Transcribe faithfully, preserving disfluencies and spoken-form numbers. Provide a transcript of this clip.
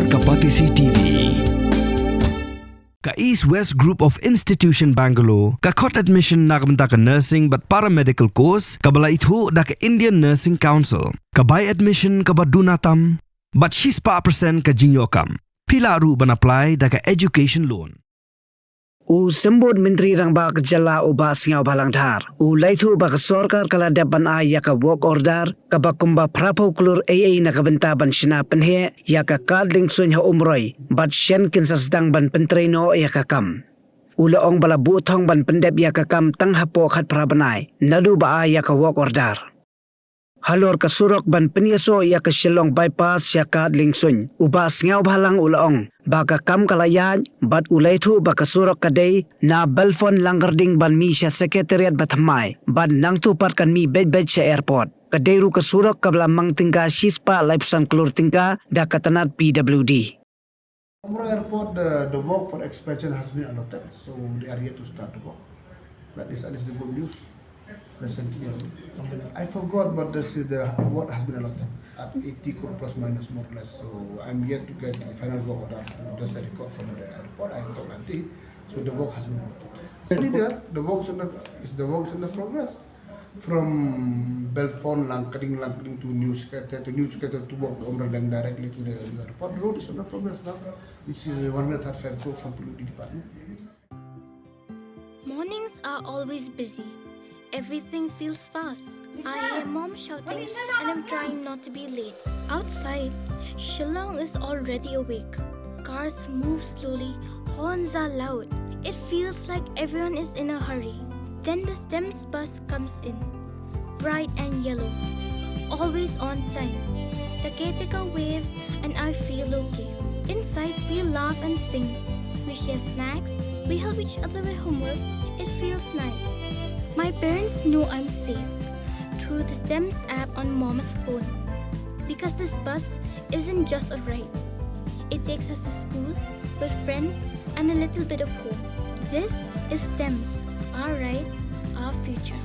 Ka Batesi T V. Ka East West Group of Institution Bangalore ka khot admission na ka bynta ka nursing bad paramedical course kaba la ithuh da ka Indian Nursing Council. Ka bai admission kaba duna tam bad shispah percent ka jingïoh kam. Phi lah ruh ban apply da ka education loan. U Symbud Myntri Rangbah ka jylla u Bah Sniawbhalang Dhar u la ïathuh ba ka sorkar ka la dep ban ai ïa ka work order kaba kumba phraphew klur A A na ka bynta ban shna pynheh ïa ka kad liengsuiñ ha Umroi bad shen kin sa sdang ban pyntrei noh ïa ka kam. U la ong ba la buh thong ban pyndep ïa ka kam tang hapoh khatphra bnai naduh ba ai ïa ka work order. Halor ka surok ban pynïasoh ïa ka Shillong Bypass sha kad liengsuiñ, u Bah Sniawbhalang u la ong ba ka kam ka la ïaid bad u la ïathuh ba ka surok ka dei na Belfon Langkyrding ban mih sha Secretariat bathymmai bad nangta pat kan mih beit beit sha airport. Ka dei ruh ka surok kaba la mang tyngka shispah laiphew san klur tyngka da ka tnat P W D. Umroi Airport, the, the work for expansion has been allotted, so they are yet to start the work. That is, that is the good news. Recently, I forgot, but this is the work has been allotted at eighty crore plus minus, more or less. So I'm yet to get the final work order. Just the record from the airport, I told auntie. So the work has been allotted. Already there, the works under, is the works under progress. From Belfon, Langkyrding, Langkyrding to New Secretariat, to New Secretariat to work the Umroi Link directly to the, the airport. Road is under progress now. This is one hundred thirty-five crore from P W D department. Mornings are always busy. Everything feels fast. I hear mom shouting and I'm trying not to be late. Outside, Shillong is already awake. Cars move slowly, horns are loud. It feels like everyone is in a hurry. Then the STEMS bus comes in, bright and yellow, always on time. The caretaker waves and I feel okay. Inside, we laugh and sing. We share snacks, we help each other with homework. It feels nice. My parents know I'm safe through the STEMS app on mom's phone. Because this bus isn't just a ride, it takes us to school, with friends, and a little bit of home. This is STEMS, our ride, our future.